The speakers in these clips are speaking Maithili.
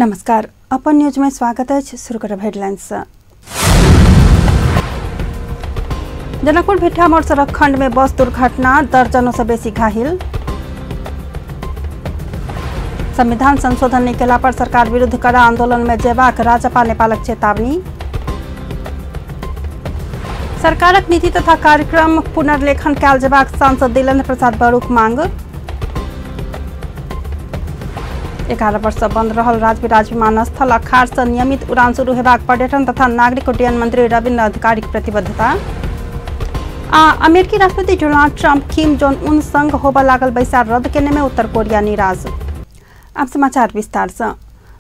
नमस्कार, अपन न्यूज में स्वागत है। शुरू करब हेडलाइंस। जनकपुर भिट्ठामोड़ सड़क खंड में बस दुर्घटना, दर्जनों से बेसी घायल। संविधान संशोधन नहीं केला पर सरकार विरुद्ध कड़ा आंदोलन में जेबाक राजपा नेपालक चेतावनी। सरकारक नीति तथा कार्यक्रम पुनर्लेखन कयल जेबाक सांसद दिलेन्द्र प्रसाद बरुक मांग। 11 वर्ष बंद रहल राजविराज विमानस्थल अखाड़ से नियमित उड़ान शुरू हेबाक पर्यटन तथा नागरिक उड्डयन मंत्री रविन्द्र अधिकारीक प्रतिबद्धता। आ अमेरिकी राष्ट्रपति Donald Trump Kim Jong Un संग होबय लागल बैसार रद्द केने में उत्तर कोरिया निराश। अब समाचार विस्तार से।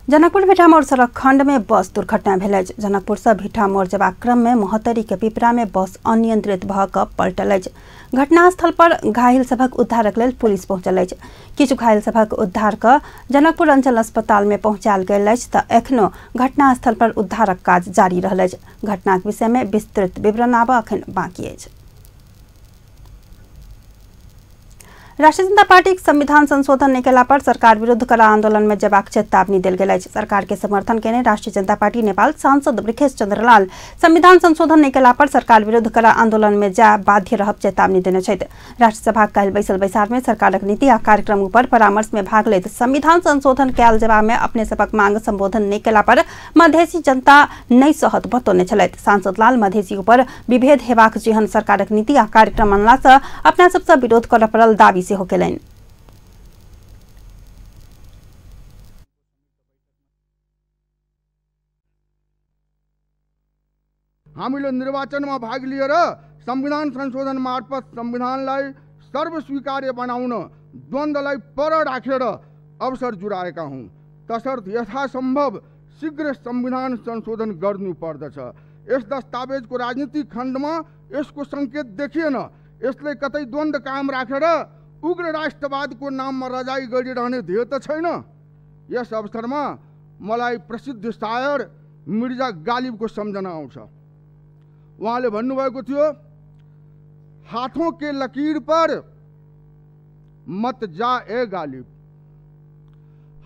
जनकपुर भिट्ठामोड़ सड़क खंड में बस दुर्घटना भेल अछि। जनकपुर से भिट्ठामोड़ जेबाक क्रम में महोत्तरी के पिपरा में बस अनियंत्रित भऽ कऽ पलटल अछि। घटनास्थल पर घायल सभक उद्धारक लेल पुलिस पहुंचल अछि। किछु घायल सभक उद्धार कऽ जनकपुर अंचल अस्पताल में पहुंचायल गेल अछि तऽ एखनो घटनास्थल पर उद्धारक काज जारी रहल अछि। घटनाक विषय में विस्तृत विवरण आब अखन बाकी अछि। राष्ट्रीय जनता पार्टी संविधान संशोधन नहीं केला पर सरकार विरुद्ध कड़ा आंदोलन में जेबाक चेतावनी देल गेल अछि। सरकार के समर्थन केने राष्ट्रीय जनता पार्टी नेपाल सांसद वृखेश चंद्रलाल संविधान संशोधन नहीं केला पर सरकार विरुद्ध कड़ा आंदोलन में जा बाध्य रहब चेतावनी देने छथि। राष्ट्रसभा काल्हि बैसल बैसार में सरकारक नीति आ कार्यक्रम ऊपर परामर्श में भाग लैत संविधान संशोधन कयल जेबा में अपने सबक मांग संबोधन नहीं केला पर मधेसी जनता नहीं सहत बतौने छलथि। सांसद लाल मधेसी ऊपर विभेद हेबाक जेहन सरकारक नीति आ कार्यक्रम अनला से अपना सबसँ विरोध करऽ पड़ल दावी सेहो केलनि। हामीले निर्वाचनमा भाग लिएर संविधान संशोधन मार्फत संविधानलाई सर्वस्वीकार्य बनाउन द्वन्द्वलाई पर राखेर अवसर जुराएका हौँ। तसर्थ यथासम्भव शीघ्र संविधान संशोधन गर्नुपर्दछ। यस दस्तावेजको राजनीतिक खण्डमा यसको सङ्केत देखिएन। यसले कतै द्वन्द्व कायम राखेर उग्र राष्ट्रवादको नाममा रजाई गरिरहने ध्येय त छैन। यस अवसरमा मलाई प्रसिद्ध शायर मिर्जा गालिबको सम्झना आउँछ। उहाँले भन्नुभएको थियो, हाथों के लकीर पर मत जा ए गालिब,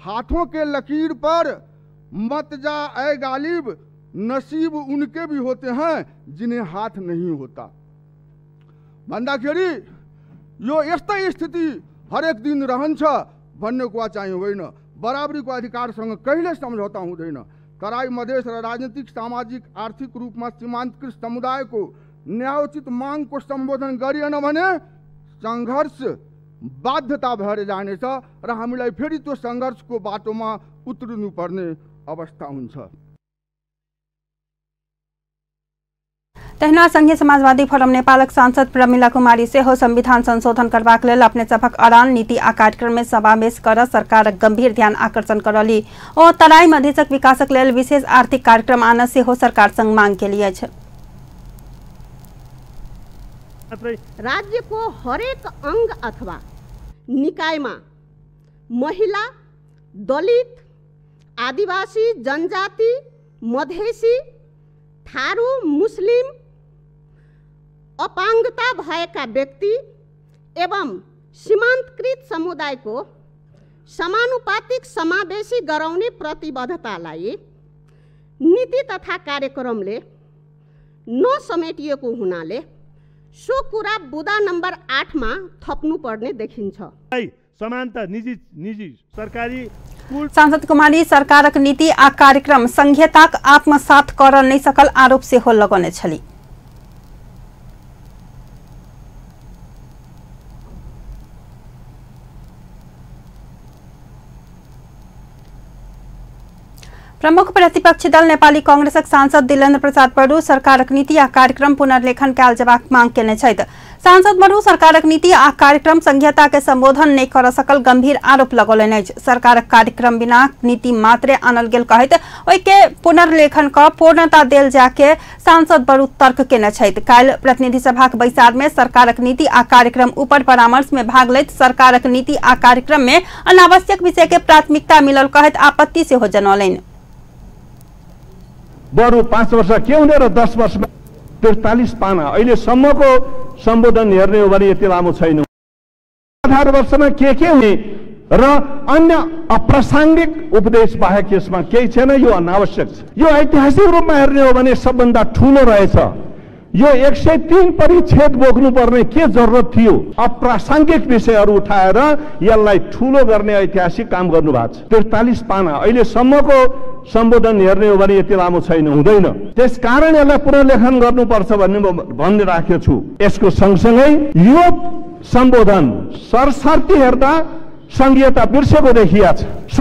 हाथों के लकीर पर मत जा ए गालिब, नसीब उनके भी होते हैं जिन्हें हाथ नहीं होता। भन्दाखेरि यो यस्तै स्थिति हरेक दिन रहन्छ भन्ने कुरा चाहिँ होइन। बराबरीको अधिकारसँग कहिले सम्झौता हुँदैन। तराई मधेस र राजनीतिक सामाजिक आर्थिक रूपमा सीमान्तकृत समुदायको न्यायोचित मागको सम्बोधन गरिएन भने सङ्घर्ष बाध्यता भएर जानेछ र हामीलाई फेरि त्यो सङ्घर्षको बाटोमा उत्रिनुपर्ने अवस्था हुन्छ। तहिना संघीय समाजवादी फोरम नेपालक सांसद प्रमिला कुमारी सेहो संविधान संशोधन करबाक लेल अपने सभक अड़ान नीति आ कार्यक्रम में समावेश कर सरकारक गंभीर ध्यान आकर्षण करली। ओ तराई मधेसक विकासक लेल विशेष आर्थिक कार्यक्रम आन सेहो सरकार संग मांग केली अछि। राज्यको हरेक अंग अथवा निकायमा महिला, दलित, आदिवासी, जनजाति, मधेसी, थारू, मुस्लिम, अपाङ्गता भएका व्यक्ति एवं सीमान्तकृत समुदायको समानुपातिक समावेशी गराउने प्रतिबद्धतालाई नीति तथा कार्यक्रमले नसमेटिएको हुनाले सो कुरा बुदा नम्बर 8 मा थप्नुपर्ने देखिन्छ। समानता निजी निजी सरकारी। सांसद कुमारी सरकारक नीति आ कार्यक्रम संघीयताक आत्मसात कर नहीं सकल आरोप सेहो लगौने छली। प्रमुख प्रतिपक्षी दल नेपाली कांग्रेसक सांसद दिलेन्द्र प्रसाद बरु सरकारक नीति आ कार्यक्रम पुनर्लेखन कयल जेबाक मांग केने छथि। सांसद बरु सरकारक नीति आ कार्यक्रम संघीयता के संबोधन नहीं कर सकल गंभीर आरोप लगौलनि अछि। सरकारक कार्यक्रम बिना नीति मात्रे आनल गेल कहैत ओहि के पुनर्लेखन क पूर्णता देल जाके सांसद बरु तर्क केने छथि। काल्हि प्रतिनिधि सभाक बैसार में सरकारक नीति आ कार्यक्रम ऊपर परामर्श में भाग लैत सरकारक नीति आ कार्यक्रम में अनावश्यक विषय के प्राथमिकता मिलल कहैत आपत्ति सेहो जनौलनि। बरु 5 वर्ष के हुने र 10 वर्षमा 43 पाना अहिलेसम्मको सम्बोधन हेर्ने हो भने यति लामो छैन। 18 वर्षमा के हुने र अन्य अप्रासङ्गिक उपदेश बाहेक यसमा केही छैन। यो अनावश्यक छ। यो ऐतिहासिक रूपमा हेर्ने हो भने सबभन्दा ठुलो रहेछ। यो 103 परिच्छेद बोक्नुपर्ने के जरुरत थियो? अप्रासङ्गिक विषयहरू उठाएर यसलाई ठुलो गर्ने ऐतिहासिक काम गर्नुभएको छ। 43 पाना अहिलेसम्मको सम्बोधन हेर्ने हो भने यति लामो छैन, हुँदैन। त्यसकारण यसलाई पुनर्लेखन गर्नुपर्छ भन्ने भन्ने राखेको छु। यसको सँगसँगै यो सम्बोधन सरसर्ती हेर्दा संघीयता बिर्सेको देखिया छ।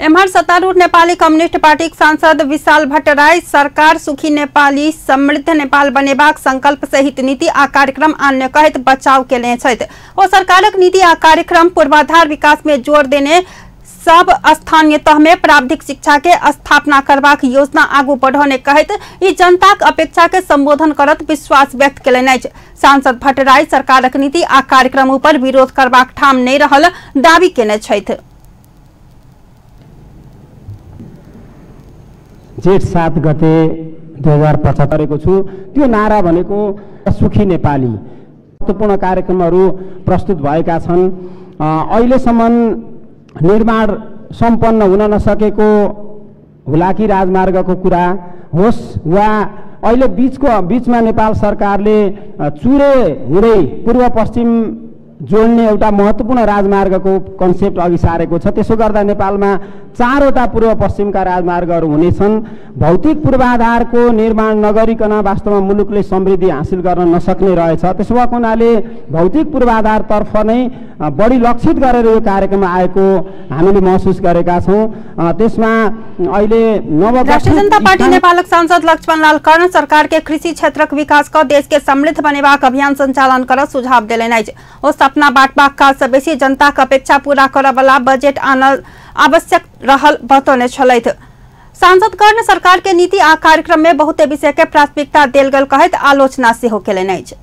एम्हर सत्तारूढ़ नेपाली कम्युनिस्ट पार्टीक सांसद विशाल भट्टराई सरकार सुखी नेपाली समृद्ध नेपाल बनेबाक संकल्प सहित नीति आ कार्यक्रम आन्य कहैत बचाव केने छथि। ओ सरकारक नीति आ कार्यक्रम पूर्वाधार विकास में जोर देने सब स्थानीय तह में प्राविधिक शिक्षा के स्थापना करबाक योजना आगू बढ़ौने कहैत ई जनताक अपेक्षा के संबोधन करत विश्वास व्यक्त केलनि अछि। सांसद भट्टराई सरकारक नीति आ कार्यक्रम ऊपर विरोध करबाक ठाम नहि रहल दावी केने छथि। जेठ 7 गते 2075 गरेको छु। त्यो नारा भनेको सुखी नेपाली। महत्त्वपूर्ण कार्यक्रमहरू प्रस्तुत भएका छन्। अहिलेसम्म निर्माण सम्पन्न हुन नसकेको हुलाकी राजमार्गको कुरा होस् वा अहिले बीचमा नेपाल सरकारले चुरे हुँदै पूर्व पश्चिम जोड्ने एउटा महत्त्वपूर्ण राजमार्गको कन्सेप्ट अघि सारेको छ। त्यसो गर्दा नेपालमा 4वटा पूर्व पश्चिमका राजमार्गहरू हुनेछन्। भौतिक पूर्वाधारको निर्माण नगरिकन वास्तवमा मुलुकले समृद्धि हासिल गर्न नसक्ने रहेछ। त्यसो भएको हुनाले भौतिक पूर्वाधारतर्फ नै बढी लक्षित गरेर यो कार्यक्रम आएको हामीले महसुस गरेका छौँ। त्यसमा अहिले राष्ट्रिय जनता पार्टी नेपालक सांसद लक्ष्मणलाल कर्ण सरकार के कृषि क्षेत्रक विकास क देश के समृद्ध बनेबाक अभियान संचालन कर सुझाव देलनि अछि। ओ सपना बाँटबाक काज सँ बेसी जनताक अपेक्षा पूरा करऽ बजट आनल आवश्यक रहल बतौने छलथि। सांसद कर्ण सरकार के नीति आ कार्यक्रम में बहुते विषय के प्राथमिकता देल गेल कहैत आलोचना सेहो केलनि अछि।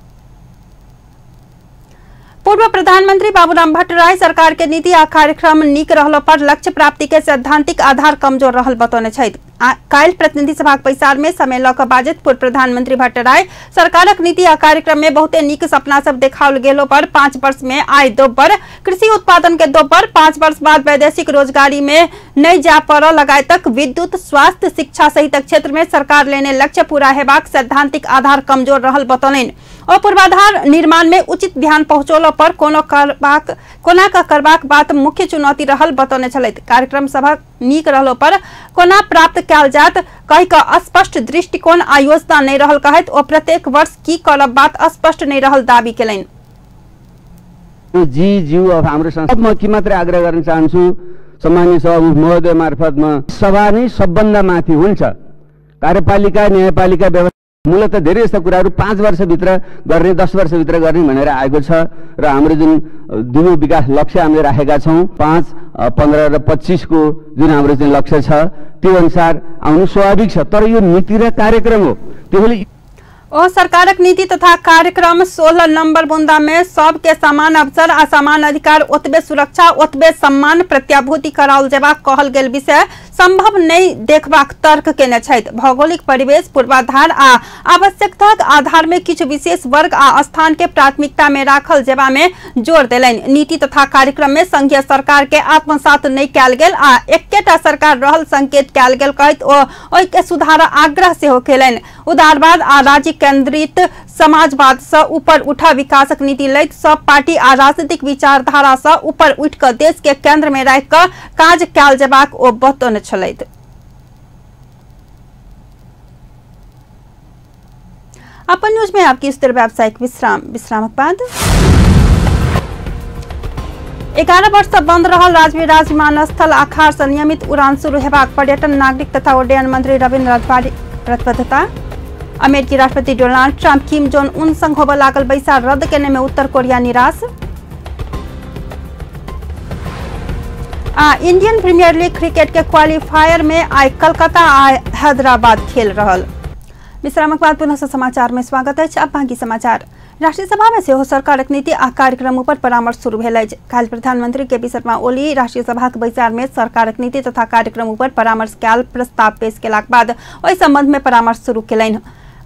पूर्व प्रधानमंत्री बाबूराम भट्टराई सरकार के नीति आ कार्यक्रम नीक रहलो पर लक्ष्य प्राप्ति के सैद्धांतिक आधार कमजोर रहल बतौने छथि। काल्हि प्रतिनिधि सभाक बैसार में समय लऽ कऽ बाजैत पूर्व प्रधानमंत्री भट्टराई सरकारक नीति आ कार्यक्रम में बहुते नीक सपना सब देखाओल गेलो पर 5 वर्ष में आय दोब्बर, कृषि उत्पादन के दोब्बर, 5 वर्ष बाद वैदेशिक रोजगारी में नहीं जा पड़ल लगायतक विद्युत, स्वास्थ्य, शिक्षा सहित क्षेत्र में सरकार लेने लक्ष्य पूरा हेबाक सैद्धांतिक आधार कमजोर रहल बतौलनि। और पूर्वाधार निर्माण में उचित ध्यान पहुंचौलो पर कोना का करबाक बात मुख्य चुनौती रहल बतौने छलथि। कार्यक्रम सभक नीक रहलो पर कोना प्राप्त कयल जात कहि कऽ स्पष्ट दृष्टिकोण आ योजना नहि रहल कहैत ओ प्रत्येक वर्ष की करब बात स्पष्ट नहि रहल दावी केलनि। जी ज्यू अब हाम्रो संस्था म के मात्रै आग्रह गर्न चाहन्छु सम्माननीय सभामुख महोदय मार्फत म सभा नै सबभन्दा माथि हुन्छ। कार्यपालिका, न्यायपालिका व्यवस्था मूलत धेरै यस्ता कुराहरू 5 वर्षभित्र गर्ने, 10 वर्षभित्र गर्ने भनेर आएको छ र हाम्रो जुन दिगो विकास लक्ष्य हामीले राखेका छौँ 5, 15 र 25 को जुन हाम्रो चाहिँ लक्ष्य छ त्यो अनुसार आउनु स्वाभाविक छ। तर यो नीति र कार्यक्रम हो। त्यसैले ओ सरकारक नीति तथा कार्यक्रम 16 नंबर बुंदा में सबके समान अवसर आ समान अधिकार, ओतबे सुरक्षा, ओतबे सम्मान प्रत्याभूति कराओल जेबाक कहल गेल विषय संभव नहीं देखबाक तर्क केने छथि। भौगोलिक परिवेश, पूर्वाधार आ आवश्यकताक आधार में किछु विशेष वर्ग आ स्थान के प्राथमिकता में राखल जेबा में जोर देलनि। नीति तथा कार्यक्रम में संघीय सरकार के आत्मसात नहीं कयल गेल आ एकेटा सरकार रहल संकेत कयल गेल कहैत ओ ओहि सुधार आग्रह सेहो केलनि। उदारवाद आ राज्य केंद्रित समाजवाद से ऊपर उठा विकासक नीति लैत सब पार्टी आ राजनीतिक विचारधारा से ऊपर उठि कऽ देश के केंद्र में राखि कऽ काज कयल जेबाक ओ बतौने छलथि। अपन न्यूज में आपकी इस व्यावसायिक विश्राम, विश्रामक बाद 11 वर्ष से बंद रहल राजविराज विमानस्थल आखार से नियमित उड़ान शुरू हेबाक पर्यटन, नागरिक तथा उड्डयन मंत्री रविन्द्र अधिकारी प्रतिबद्धता। अमेरिकी राष्ट्रपति Donald Trump Kim Jong Un संग होबय लागल बैसार रद्द केने में उत्तर कोरिया निराश। आ इंडियन प्रीमियर लीग क्रिकेट के क्वालिफायर में आइ कलकत्ता आ हैदराबाद खेल रहल। विश्रामक बाद पुनः समाचार में स्वागत अछि। अब बाकी समाचार। राष्ट्रीय सभा में सेहो सरकारक नीति आ कार्यक्रम पर परामर्श शुरू भेल अछि। काल्हि प्रधानमंत्री केपी शर्मा ओली राष्ट्रीय सभाक बैसार में सरकारक नीति तथा कार्यक्रम पर परामर्श कयल प्रस्ताव पेश केलाक बाद ओहि संबंध में परामर्श शुरू केलनि।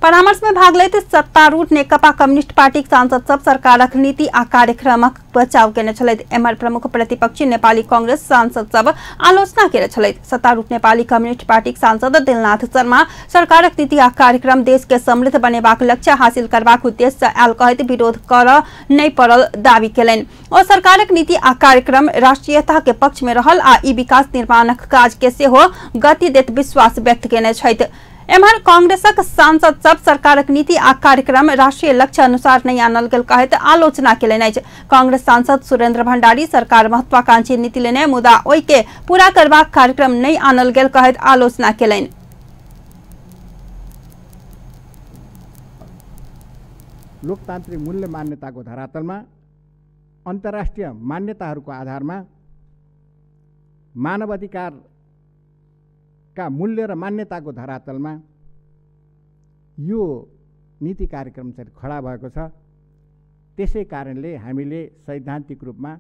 परामर्श में भाग लैत सत्तारूढ़ नेकपा कम्युनिस्ट पार्टीक सांसद सब सरकारक नीति आ कार्यक्रमक बचाव केने छलथि। एम्हर प्रमुख प्रतिपक्षी नेपाली कांग्रेस सांसद सब आलोचना केने छलथि। सत्तारूढ़ नेपाली कम्युनिस्ट पार्टीक सांसद दिलनाथ शर्मा सरकारक नीति आ कार्यक्रम देश के समृद्ध बनेबाक लक्ष्य हासिल करबाक उद्देश्य से आयल कहैत विरोध करऽ नहि पड़ल दावी केलनि। ओ सरकारक नीति आ कार्यक्रम राष्ट्रीयता के पक्ष में रहल आ ई विकास निर्माणक काज के सेहो गति देत विश्वास व्यक्त केने छथि। एम्हर कांग्रेसक सांसद सब सरकारक नीति आ कार्यक्रम राष्ट्रीय लक्ष्य अनुसार नहि आनल गेल कहैत आलोचना केलनि अछि। कांग्रेस सांसद सुरेंद्र भंडारी सरकार महत्वाकांक्षी नीति लेने मुदा ओहि के पूरा करबाक कार्यक्रम नहि आनल गेल कहैत आलोचना केलनि। लोकतान्त्रिक मूल्य मान्यताको धरातलमा अन्तर्राष्ट्रिय मान्यताहरूको आधारमा मानवाधिकार का मूल्य र मान्यताको धरातलमा यो नीति कार्यक्रम चाहिँ खडा भएको छ। त्यसै कारणले हामीले सैद्धान्तिक रूपमा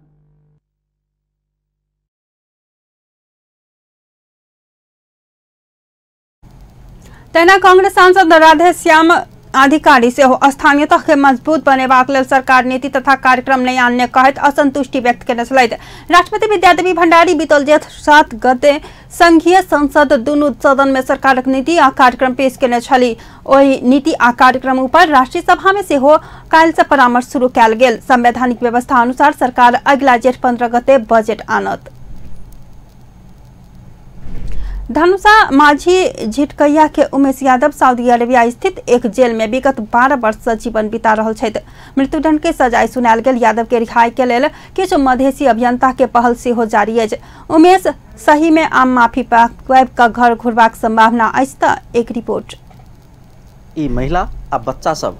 तहिना कांग्रेस सांसद राधेश्याम अधिकारी सेहो स्थानीयता के मजबूत बनेबाक लेल सरकार नीति तथा कार्यक्रम नहि आनने कहैत असंतुष्टि व्यक्त केने छलथि। राष्ट्रपति विद्यादेवी भण्डारी बीतल जेठ 7 गते संघीय संसद दुनू सदन में सरकारक नीति आ कार्यक्रम पेश केने छली। ओहि नीति आ कार्यक्रम ऊपर राष्ट्रीय सभा में सेहो काल्हि से परामर्श शुरू कयल गेल। संवैधानिक व्यवस्था अनुसार सरकार अगिला जेठ 15 गते बजट आनत। धनुषा माझी झिटकैया के उमेश यादव सऊदी अरेबिया स्थित एक जेल में विगत 12 वर्ष से जीवन बिता रहल छथि। मृत्युदंड के सजाय सुनायल गेल यादव के रिहाई के लेल किछु मधेसी अभियंता के पहल सेहो जारी अछि। उमेश सही में आम माफी पाबि कऽ घर घुरबाक संभावना अछि त एक रिपोर्ट। ई महिला आ बच्चा सब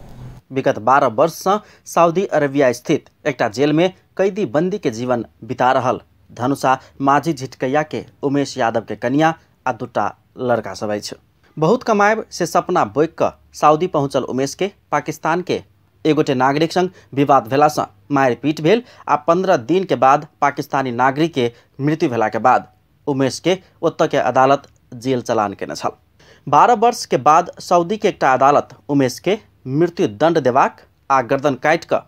विगत 12 वर्ष से सऊदी अरेबिया स्थित एकटा जेल में कैदी बंदी के जीवन बिता रहल धनुषा माझी झिटकैया के उमेश यादव के कनिया आ दूटा लड़का सब अछि। बहुत कमायब से सपना बोकि कऽ सऊदी पहुँचल उमेश के पाकिस्तान के एगोटे नागरिक संग विवाद भेलासँ मारिपीट भेल आ 15 दिन के बाद पाकिस्तानी नागरिक के मृत्यु भेला के बाद उमेश के ओतऽ के अदालत जेल चलान केने छल। 12 वर्ष के बाद सऊदी के एकटा अदालत उमेश के मृत्यु दंड देबाक आ गर्दन काटि कऽ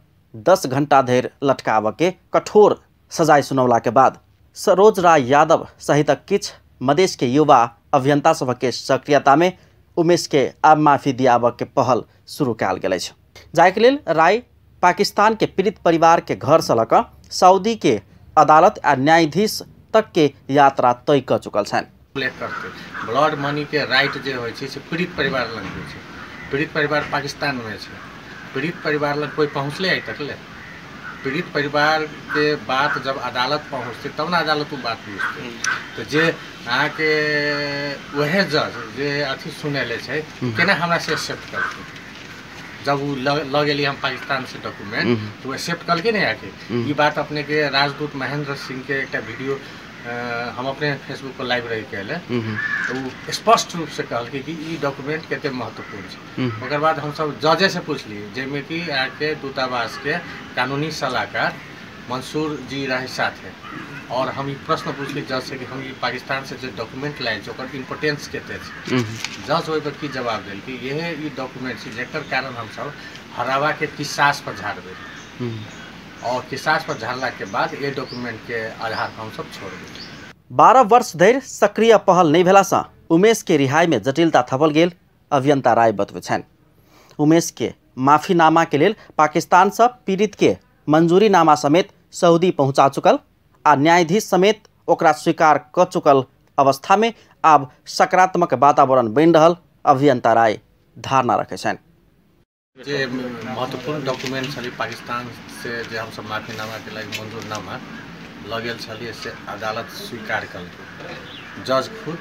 10 घंटा धरि लटकाबऽ के कठोर सजाय सुनौला के बाद सरोज राय यादव सहित किछु मधेश के युवा अभियंता सबके सक्रियता में उमेश के आब माफी दियाबऽ के पहल शुरू कयल गेल अछि। जाहिके लेल राय पाकिस्तान के पीड़ित परिवार के घर से लऽ कऽ सऊदी के अदालत आ न्यायाधीश तक के यात्रा तय कऽ चुकल छनि। ब्लड मनी के राइट जे होइ छै से पीड़ित परिवार लग होइ छै। पीड़ित परिवार पाकिस्तान में छै, पीड़ित परिवार लग कोई पहुँचले आइ तक ले? पीड़ित परिवार के बात जब अदालत पहुँचते तब ना अदालत वो बात बुझते। तो जे अहाँके वएह जज जे अथी सुनैले छै केना हमरा से एक्सेप्ट करतै? जब वो लऽ गेली हम पाकिस्तान से डॉक्यूमेंट तो वो एक्सेप्ट करलकै नहीं आके। ई बात अपने के राजदूत महेंद्र सिंह के एक वीडियो हम अपने फेसबुक पर लाइव रही के तो वो स्पष्ट रूप से कहलकै कि ई डॉक्यूमेंट कते महत्वपूर्ण छै। ओकर बाद हम सब जजे से पूछली जाहिमे कि अहाँके दूतावास के कानूनी सलाहकार मंसूर जी रहे साथे, और हम ई प्रश्न पूछली जज से कि हम ई पाकिस्तान से जे डॉक्यूमेंट लायल छै ओकर इम्पोर्टेंस कते छै। जज ओहि पर की जवाब देलकै, इएह ई डॉक्यूमेंट छै जकर कारण हमसब हरावा के किसास पर झाड़बै और किसास पर झाड़ला के बाद ये डॉक्यूमेंट के आधार पर हम सब छोड़बै। 12 वर्ष धरि सक्रिय पहल नहि भेलासँ उमेश के रिहाई में जटिलता थपल गेल अभियंता राय बतबै छनि। उमेश के माफीनामा के लेल पाकिस्तान से पीड़ित के मंजूरीनामा समेत सऊदी पहुंचा चुकल आ न्यायाधीश समेत ओकरा स्वीकार क चुकल अवस्था में आब सकारात्मक वातावरण बनि रहल अभियंता राय धारणा रखै छनि। जे महत्वपूर्ण डॉक्यूमेंट छलै पाकिस्तान से जे हम सब माफीनामा के लागि मंजूरनामा लगेल छलियै से अदालत स्वीकार कलकै। जज खुद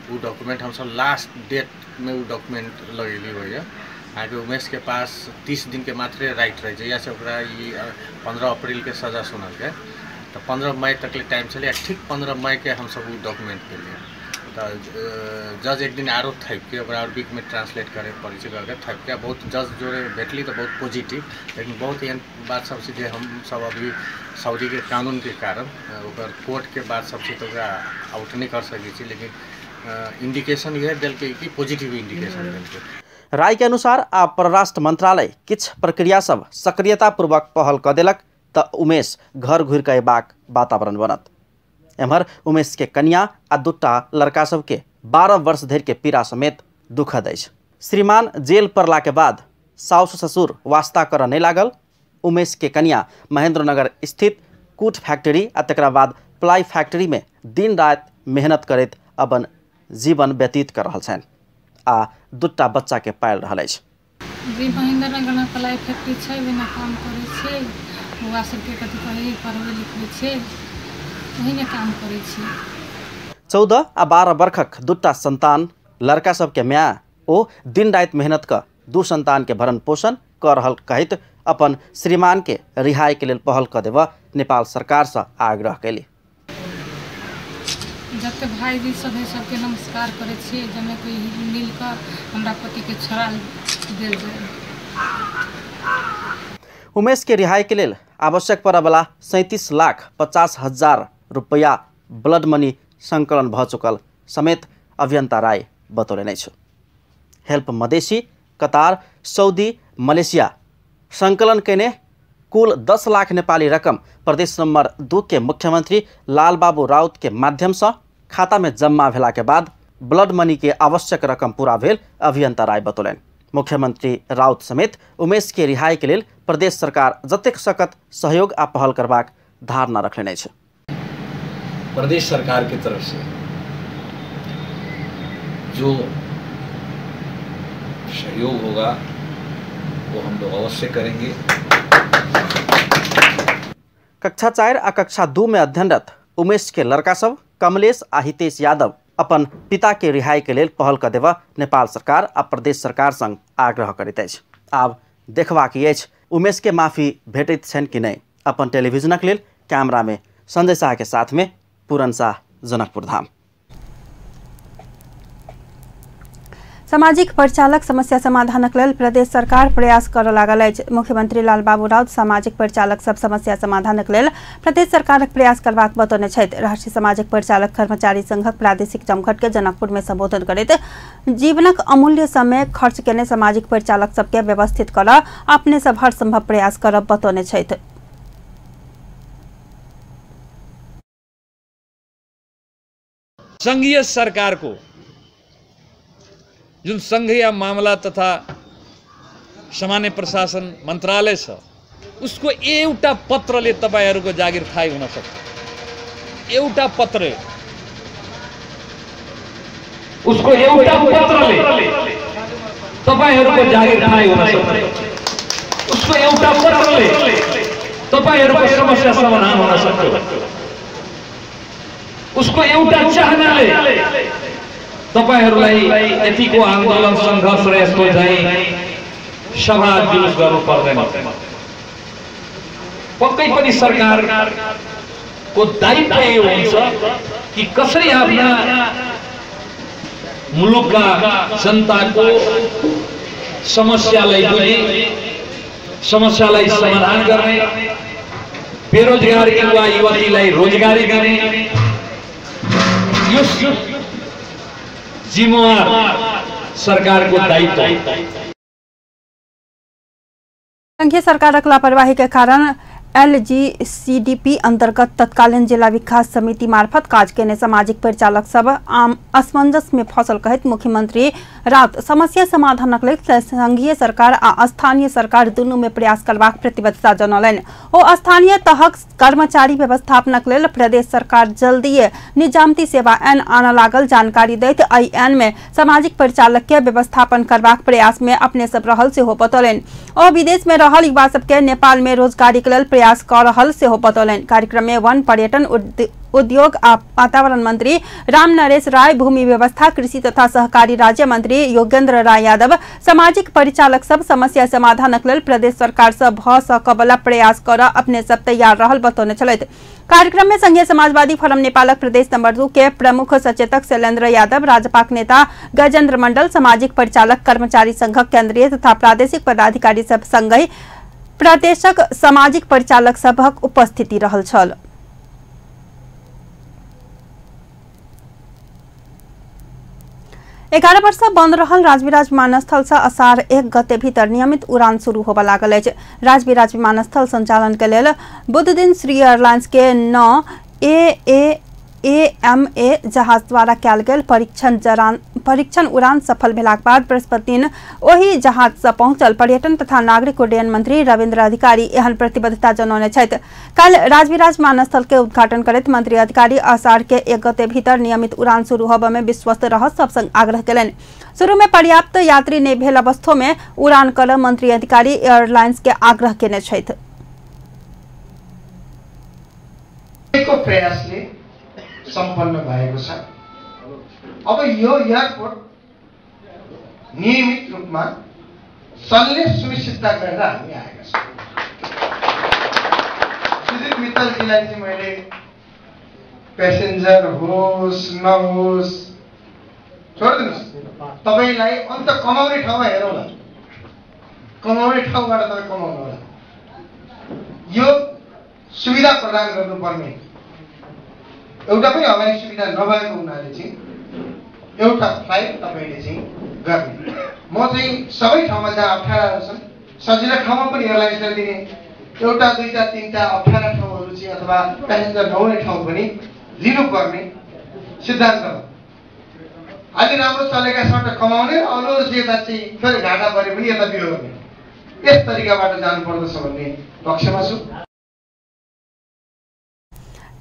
वो डॉक्यूमेंट हम सब लास्ट डेट में वो डॉक्यूमेंट लगेली होइए। अहाँके उमेश के पास 30 दिन के मात्रे राइट रहे, जहिया से ओकरा ई 15 अप्रैल के सजा सुनलकै तो 15 मई तक ले टाइम छलै। ठीक 15 मई के हम सब वो डॉक्यूमेंट पेलियै। तऽ जज एक दिन आरो थपिके ओकरा अरबिक में ट्रांसलेट करे पड़ै छै करके थपिके बहुत जज जोड़े भेटली तऽ बहुत पॉजिटिव, लेकिन बहुत एहन बात सब छै जे हम सब अभी सऊदी के कानून के कारण ओकर कोर्ट के बात सब छै तऽ ओकरा आउट नहि कर सकै छी, लेकिन इंडिकेशन इएह देलकै कि पॉजिटिव इंडिकेशन देलकै। राय के अनुसार आब परराष्ट्र मंत्रालय किछु प्रक्रिया सब सक्रियतापूर्वक पहल क देलक त उमेश घर घुरि कऽ अयबाक वातावरण बनत। एम्हर उमेश के कनिया आ दूटा लड़का सबके 12 वर्ष धरि के पीड़ा समेत दुखद अछि। श्रीमान जेल पड़ला के बाद साउस ससुर वास्ता करऽ नहि लागल। उमेश के कनिया महेंद्रनगर स्थित कूट फैक्ट्री आ तकरा बाद प्लाई फैक्ट्री में दिन राति मेहनत करैत अपन जीवन व्यतीत कर रहल छनि आ दूटा बच्चा के पालि रहल अछि। जी महेंद्रनगर में प्लाई फैक्ट्री छै, ओहिमे काम करै छियै, बौआ सबके कथी कहै पढ़बै लिखबै छियै, ओहिमे काम करै छियै। 14 आ 12 वर्षक दूटा संतान लड़का सबके माय ओ दिन राति मेहनत कऽ दू संतान के भरण पोषण कऽ रहल कहैत अपन श्रीमान के रिहाई के लेल पहल कऽ देबऽ नेपाल सरकार से आग्रह कैली। जते भाईजी सब है सबके नमस्कार करै छियै, जमे कोई मिल कऽ हमरा पति के छोड़ा देल जाय। उमेश के रिहाई के लेल आवश्यक पड़यवला 37,50,000 रुपया ब्लड मनी संकलन भऽ चुकल समेत अभियंता राय बतौलनि अछि। Help Madhesi, Qatar, Saudi, Malaysia संकलन कयने कुल 10 लाख नेपाली रकम प्रदेश नंबर 2 के मुख्यमंत्री लालबाबू राउत के माध्यम से खाता में जमा भेला के बाद ब्लड मनी के आवश्यक रकम पूरा भेल अभियंता राय बतौलनि। मुख्यमंत्री राउत समेत उमेश के रिहाई के लेल प्रदेश सरकार जतेक सकत सहयोग आ पहल करबाक धारणा रखलनि अछि। प्रदेश सरकार के तरफ से जो सहयोग होगा वो हम लोग अवश्य करेंगे। कक्षा 4 आ कक्षा 2 में अध्ययनरत उमेश के लड़का सब कमलेश आ हितेश यादव अपन पिता के रिहाई के लेल पहल कऽ देबऽ नेपाल सरकार आ प्रदेश सरकार संग आग्रह करैत अछि। आब देखबाक अछि उमेश के माफी भेटैत छनि कि नहि। अपन टेलीविजनक लेल कैमरा में संजय शाह के साथ में पूरन शाह, जनकपुर धाम। सामाजिक परिचालक समस्या समाधानक लेल प्रदेश सरकार प्रयास करऽ लागल अछि। मुख्यमंत्री लालबाबू राउत सामाजिक परिचालक सब समस्या समाधानक लेल प्रदेश सरकारक प्रयास करबाक बतौने छथि। राष्ट्रीय सामाजिक परिचालक कर्मचारी संघक प्रादेशिक जमघट के जनकपुर में संबोधन करैत जीवनक अमूल्य समय खर्च केने सामाजिक परिचालक सबके व्यवस्थित करऽ अपने सब हर संभव प्रयास करब बतौने छथि। संघीय सरकार को जुन संघीय मामला तथा सामान्य प्रशासन मन्त्रालय छ उसको एउटा पत्रले तपाईहरुको जागिर थाहै हुन सक्छ। एउटा पत्रले, उसको एउटा पत्रले तपाईहरुको जागिर थाहै हुन सक्छ। उसको एउटा पत्रले तपाईहरुको समस्या समाधान हुन सक्छ। उसको एउटा चाहनाले तपाईहरुलाई यतिको आन्दोलन संघर्ष र यसको चाहिँ सभा जुलुस गर्नु पर्दैन। पक्कै पनि सरकारको दायित्व यो हुन्छ कि कसरी आफ्ना मुलुकका जनताको समस्यालाई बुझी समस्यालाई समाधान गर्ने, बेरोजगार युवा युवतीलाई रोजगारी दिने यो जिम्मेवार सरकारको दायित्व। संघीय सरकारक लापरवाही के कारण एलजीसीडीपी अंतर्गत तत्कालीन जिला विकास समिति मार्फत काज केने सामाजिक परिचालक सब आम असमंजस में फसल कहैत मुख्यमंत्री राउत समस्या समाधानक लेल संघीय सरकार आ स्थानीय सरकार दुनू में प्रयास करबाक प्रतिबद्धता जनौलनि। ओ स्थानीय तहक कर्मचारी व्यवस्थापनक लेल प्रदेश सरकार जल्दीए निजामती सेवा एन आनऽ लागल जानकारी दैत एहि एन में सामाजिक परिचालक के व्यवस्थापन करबाक प्रयास में अपने सब रहल सेहो बतौलनि। ओ विदेश में रहल युवा सबके नेपाल में रोजगारी के लेल प्रयास कऽ रहल सेहो बतौलनि। कार्यक्रम में वन पर्यटन उद्योग आ वातावरण मंत्री राम नरेश राय, भूमि व्यवस्था कृषि तथा सहकारी राज्य मंत्री योगेंद्र राय यादव सामाजिक परिचालक सब समस्या समाधानक लेल प्रदेश सरकार से भऽ सकबला प्रयास कर अपने सब तैयार रहल बतौने छलथि। कार्यक्रम में संघीय समाजवादी फोरम नेपालक प्रदेश नंबर 2 के प्रमुख सचेतक शैलेन्द्र यादव, राजपाक नेता गजेंद्र मंडल, सामाजिक परिचालक कर्मचारी संघक केंद्रीय तथा प्रादेशिक पदाधिकारी सब संगहि प्रदेशक सामाजिक परिचालक सभक उपस्थिति रहल छल। 11 वर्ष बंद रहल राजविराज विमानस्थल से असार 1 गते भीतर नियमित उड़ान शुरू होबय लागल अछि। राजविराज विमानस्थल संचालन के लेल बुध दिन श्री एयरलाइंस के 9 AAAMA जहाज द्वारा कयल गेल परीक्षण उड़ान सफल भेलाक बाद बृहस्पति दिन ओहि जहाज से पहुंचल पर्यटन तथा नागरिक उड्डयन मंत्री रविन्द्र अधिकारी एहन प्रतिबद्धता जनौने छथि। काल्हि राजविराज विमानस्थल के उद्घाटन करैत मंत्री अधिकारी असार के 1 गते भीतर नियमित उड़ान शुरू होबय में विश्वस्त रह सब संग आग्रह केलनि। शुरू में पर्याप्त यात्री नहि भेल अवस्थो में उड़ान कर मंत्री अधिकारी एयरलाइंस के आग्रह केने छथि। प्रयासले सम्पन्न भएको छ। अब यो एयरपोर्ट नियमित रूपमा चल्ने सुनिश्चितता गरेर हामी आएका छौँ। सुधीर मित्तलजीलाई चाहिँ मैले प्यासेन्जर होस् नहोस् छोडिदिनुहोस्, तपाईँलाई अन्त कमाउने ठाउँमा हेरौँला, कमाउने ठाउँबाट तपाईँ कमाउनु होला। यो सुविधा प्रदान गर्नुपर्ने एउटा पनि हवाई सुविधा नभएको हुनाले चाहिँ एउटा फ्लाइट तपाईँले चाहिँ गर्ने। म चाहिँ सबै ठाउँमा जहाँ अप्ठ्याराहरू छन् सजिलो ठाउँमा पनि एयरलाइन्सलाई दिने, एउटा दुईटा तिनवटा अप्ठ्यारा ठाउँहरू चाहिँ अथवा प्यासेन्जर नहुने ठाउँ पनि लिनुपर्ने सिद्धान्त हो। अलि राम्रो चलेका सट्टा कमाउने र अरू अरू चाहिँ यता चाहिँ फेरि घाटा परे पनि यता बिहोर्ने, यस तरिकाबाट जानुपर्दछ भन्ने पक्षमा छु।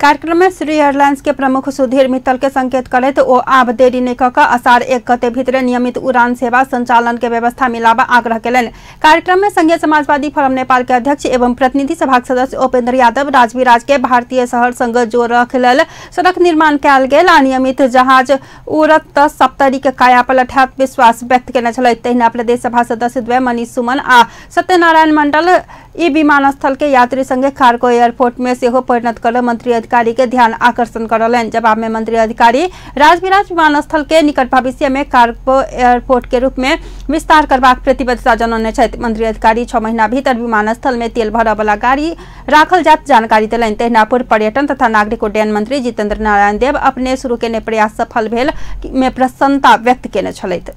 कार्यक्रम में श्री एयरलाइंस के प्रमुख सुधीर मित्तल के संकेत करैत ओ आब देरी नहि कऽ असार 1 गते भीतर नियमित उड़ान सेवा संचालन के व्यवस्था मिलाबऽ आग्रह केलनि। कार्यक्रम में संघीय समाजवादी फोरम नेपाल के अध्यक्ष एवं प्रतिनिधि सभा सदस्य उपेंद्र यादव राजविराज के भारतीय शहर संग जोड़क लेल सड़क निर्माण कयल गेल आ नियमित जहाज उड़त तऽ सप्तरी के कायापलट हैत विश्वास व्यक्त केने छलथि। तहिना प्रदेश सभा सदस्य द्वय मनीष सुमन आ सत्यनारायण मंडल ई विमानस्थल के यात्री संगे कार्गो एयरपोर्ट में सेहो परिणत कर मंत्री अधिकारी के ध्यान आकर्षण करौलनि। जवाब में मंत्री अधिकारी राजविराज विमानस्थल के निकट भविष्य में कार्गो एयरपोर्ट के रूप में विस्तार करबाक प्रतिबद्धता जनौने छथि। मंत्री अधिकारी 6 महीना भीतर विमानस्थल में तेल भरऽ वाला गाड़ी राखल जात जानकारी देलनि। तहिना पूर्व पर्यटन तथा नागरिक उड्डयन मंत्री जितेंद्र नारायण देव अपने शुरू केने प्रयास सफल भेल में प्रसन्नता व्यक्त केने छलथि।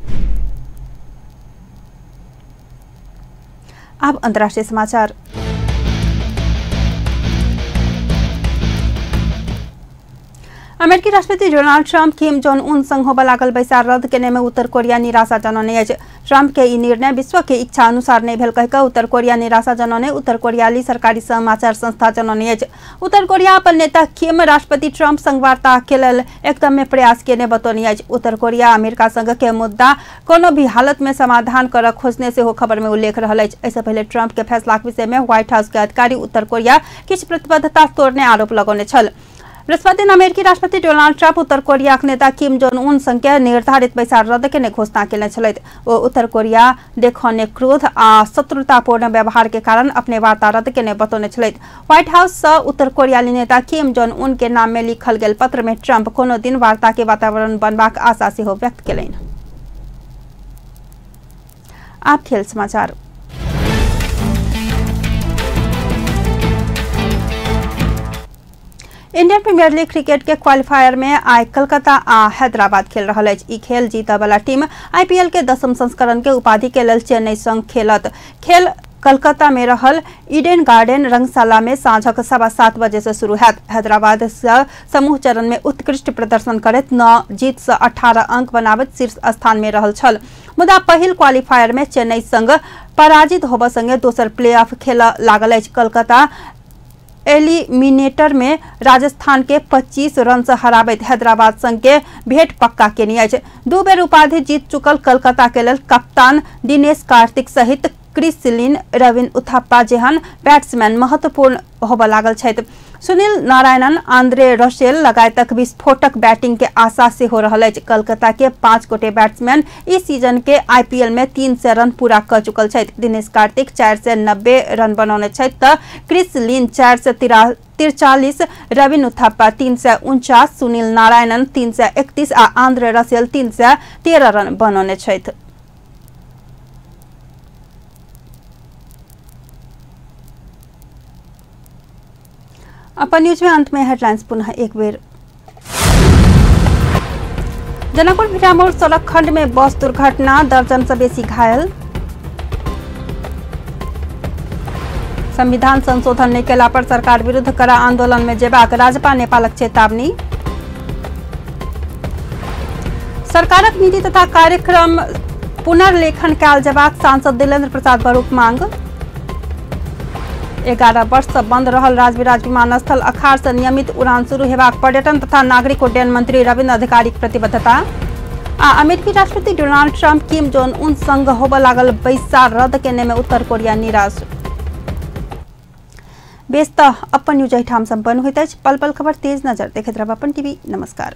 अब अंतर्राष्ट्रीय समाचार। अमेरिकी राष्ट्रपति Donald Trump Kim Jong Un संग होबय लागल बैसार रद्द केने में उत्तर कोरिया निराशा जनौने अछि। ट्रंप के ई निर्णय विश्व के इच्छा अनुसार नहीं भेल कहि उत्तर कोरिया निराशा जनौने उत्तर कोरियाली सरकारी समाचार संस्था जनौने अछि। उत्तर कोरिया अपन नेता किम राष्ट्रपति ट्रंप संग वार्ता के लेल एकदम प्रयास केने बतौने अछि। उत्तर कोरिया अमेरिका संग के मुद्दा कोनो भी हालत में समाधान कर खोजने सेहो खबर में उल्लेख रहल अछि। एहिसँ पहिले ट्रंप के फैसलाक विषय में व्हाइट हाउस के अधिकारी उत्तर कोरिया किछु प्रतिबद्धता तोड़ने आरोप लगौने छल। बृहस्पति दिन अमेरिकी राष्ट्रपति डोनाल्ड ट्रंप उत्तर कोरियाक नेता किम जोंग उन संग के निर्धारित बैसार रद्द केने घोषणा केने छलथि। ओ उत्तर कोरिया देखौने क्रोध आ शत्रुतापूर्ण व्यवहार के कारण अपने वार्ता रद्द केने बतौने छलथि। व्हाइट हाउस से उत्तर कोरियाली नेता किम जोंग उन के नाम में लिखल गेल पत्र में ट्रंप कोनो दिन वार्ता के वातावरण बनबाक आशा सेहो व्यक्त केलनि। आप खेल समाचार। इंडियन प्रीमियर लीग क्रिकेट के क्वालिफायर में आइ कलकत्ता आ हैदराबाद खेल रहल अछि। ई खेल जीतऽ वाला टीम आईपीएल के 10म संस्करण के उपाधि के लेल चेन्नई संग खेलत। खेल कलकत्ता में रहल ईडन गार्डन रंगशाला में साँझक 7:15 बजे से शुरू हैत। हैदराबाद से समूह चरण में उत्कृष्ट प्रदर्शन करैत 9 जीत से 18 अंक बनाबैत शीर्ष स्थान में रहल छल, मुदा पहिल क्वालिफायर में चेन्नई संग पराजित होबऽ संगे दोसर प्लेऑफ खेल लागल अछि। कलकत्ता एलिमिनेटर में राजस्थान के 25 रन से हराबैत हैदराबाद संग के भेंट पक्का केने अछि। 2 बेर उपाधि जीत चुकल कलकत्ता के लेल कप्तान दिनेश कार्तिक सहित क्रिस लिन, रविन उथप्पा जेहन बैट्समैन महत्वपूर्ण होबऽ लागल छथि। सुनील नारायणन, आंद्रे रसेल लगायतक विस्फोटक बैटिंग के आशा सेहो रहल अछि। कलकत्ता के 5 गोटे बैट्समैन इस सीजन के आईपीएल में 300 रन पूरा क चुकल छथि। दिनेश कार्तिक 490 रन बनौने छथि तऽ क्रिस लिन 443, रविन उथप्पा 349, सुनील नारायणन 331 आ आंद्रे रसेल 313 रन बनौने छथि। अपन न्यूज में अंत में हेडलाइंस पुनः एक बेर। जनकपुर भिटामोड़ सड़क खंड में बस दुर्घटना, दर्जन से बेसी घायल। संविधान संशोधन नहि केला पर सरकार विरुद्ध कड़ा आंदोलन में जेबाक राजपा नेपालक चेतावनी। सरकारक नीति तथा कार्यक्रम पुनर्लेखन कयल जेबाक सांसद दिलेन्द्र प्रसाद बरूक मांग। 11 वर्ष से बंद रहल राजविराज विमानस्थल अखार से नियमित उड़ान शुरू हेबाक पर्यटन तथा नागरिक उड्डयन मंत्री रविन्द्र अधिकारीक प्रतिबद्धता। आ अमेरिकी राष्ट्रपति Donald Trump Kim Jong Un संग होबय लागल बैसार रद्द केने में उत्तर कोरिया निराश। बेस त अपन न्यूज एहिठाम सम्पन्न होइत अछि। पल पल खबर तेज नजर देखैत रहब अपन टीवी। नमस्कार।